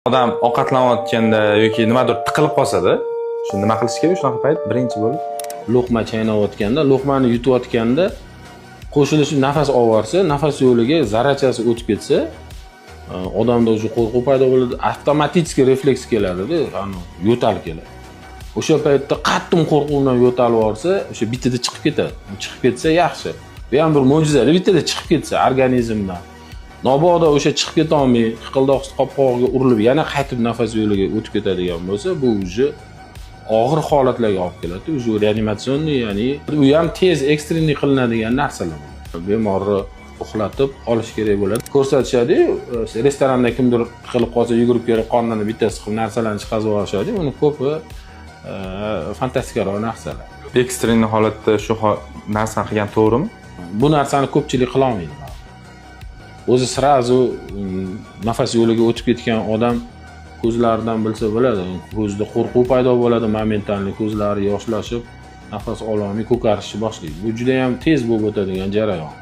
Odam ovqatlanayotganda yoki nimadir tiqilib qolsada, shu nima qilish kerak shunaqa payt birinchi bo'lib? Luqma chaynayotganda, luqmani yutayotganda qo'shilishib nafas olvorsa, nafas yo'liga zarrachasi o'tib ketsa, odamda уже qo'rquv paydo bo'ladi, avtomatik refleks keladida, yo'tal keladi. O'sha paytda qattiq qo'rquv bilan yo'talib yuborsa, o'sha bittada chiqib ketadi. Chiqib ketsa yaxshi. Bu ham bir mo'jiza, bittada chiqib ketsa organizmdan. Mabodo o'sha chiqib ketolmay, hiqildoq qopqog'iga urilib, yana qaytib nafas yo'liga o'tib ketadigan bo'lsa, bu уже og'ir holatlarga olib keladi. Уже реанимационный, ya'ni u ham tez экстренный qilinadigan narsalar. Bemorni uxlatib olish kerak bo'ladi. Ko'rsatishadi-yu, restoranda kimdir tiqilib qolsa, yugurib kelib qornini bittasi qilib narsalarni chiqazib olishadi. Uni ko'pi fantastikaroq narsalar. Экстренный holatda shu narsani qilgan to'g'rimi? Bu narsani ko'pchilik qilolmaydi. O'zi сразу nafas yo'liga o'tib ketgan odam ko'zlaridan bilsa bo'ladi. Ko'zida qo'rquv paydo bo'ladi, моментально ko'zlari yoshlashib, nafas ololmay ko'karishni boshlaydi. Bu juda ham tez bo'lib o'tadigan jarayon.